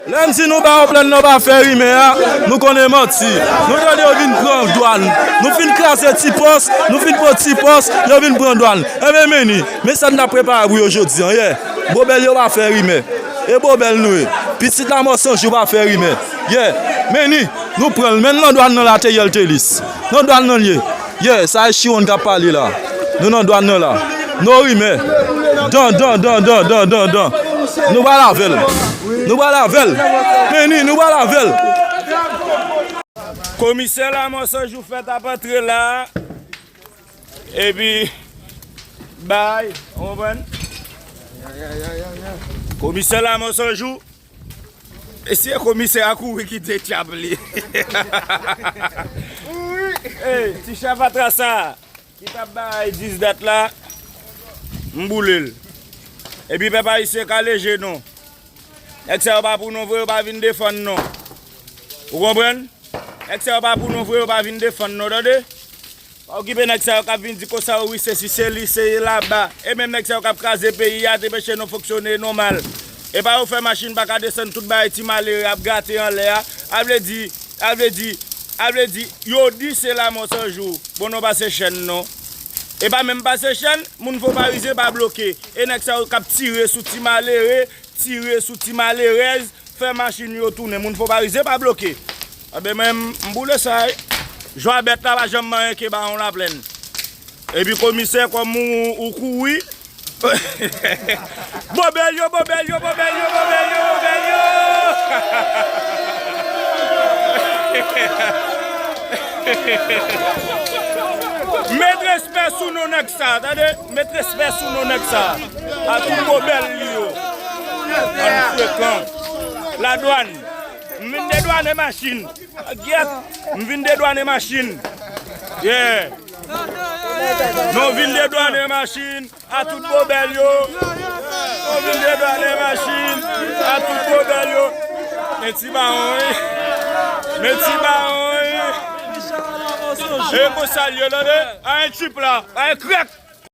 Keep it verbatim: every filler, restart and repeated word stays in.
Lè m di nou ba yo plèn nan pa fè rimè a, nou konnen manti. Nou tande yo vin pran dwàn. Nou fin kraze ti pòs, nou fin pran ti pòs, yo vin pran dwàn. Enben meni, men sa n ap prepare pou yo jodi an, yè. Bobèl yo pa fè rimè. E bobèl nou ye. Pitit Lamò San Jou pa fè rimè. Yè, meni, nou pran l, men nan dwàn nan la te yè l te lis. Nan dwàn nan l ye. Yeah, sa e Chiwon k ap pale la. Nou nan dwàn nan la. No rimè. Dan, dan, dan, dan, dan, dan, dan. Nou pral avè l. Nou pral avè l. Meni, nou pral avè l. Komisè Lamò San Jou fèt ap antre la. Epi, bay, ou konprann? Komisè Lamò San Jou. E si e komisè a kouri kite tchap li. Ey, ti chè fatra sa ki t ap bay dis dat la, m boule l. Epi pèp ayisyen kale je nou. Nèg sa yo pa pou nou vre, yo pa vin defann nou. Ou konprann? Nèg sa yo pa pou nou vre, yo pa vin defann nou, tande? Pa okipe nèg sa yo k ap vin di konsa yo wi, se si se li, se laba. E menm nèg sa yo k ap kraze peyi a, te peche nou fonksyone nòmal. E pa yo fè machin pa ka desann tout bagay ti malere ap gate anlè a. A vle di, a vle di, a vle di, yo di se Lamò San Jou. Bon, nou pase chèn non. E pa menm pase chèn, moun Fon Parizyen pa bloke. E nèg sa yo k ap tire sou ti malere, tire sou ti malerèz, fè machin yo tounen. Moun Fon Parizyen pa bloke. Anben mwen, m boule sa, wi. Jwa bèt la pa janm manyen ke Bawon Laplèn. Epi komisè kòm ou, ou kouri. Bobèl yo, bobèl yo, bobèl yo, bobèl yo, bobèl yo. Met respè sou non nèg sa, tande? Met respè sou non nèg sa. A tout bobèl li yo. Bann frekan. Ladwàn. M vin dedwane machin. Gyèt. M vin dedwane machin. Yeah. Nou vin dedwane machin. A tout bobèl yo. Nou vin dedwane machin. A tout bobèl yo. Men ti bawon, wi. Men ti bawon, wi. E konsa l ye, tande? A yon trip la. A yon krèk.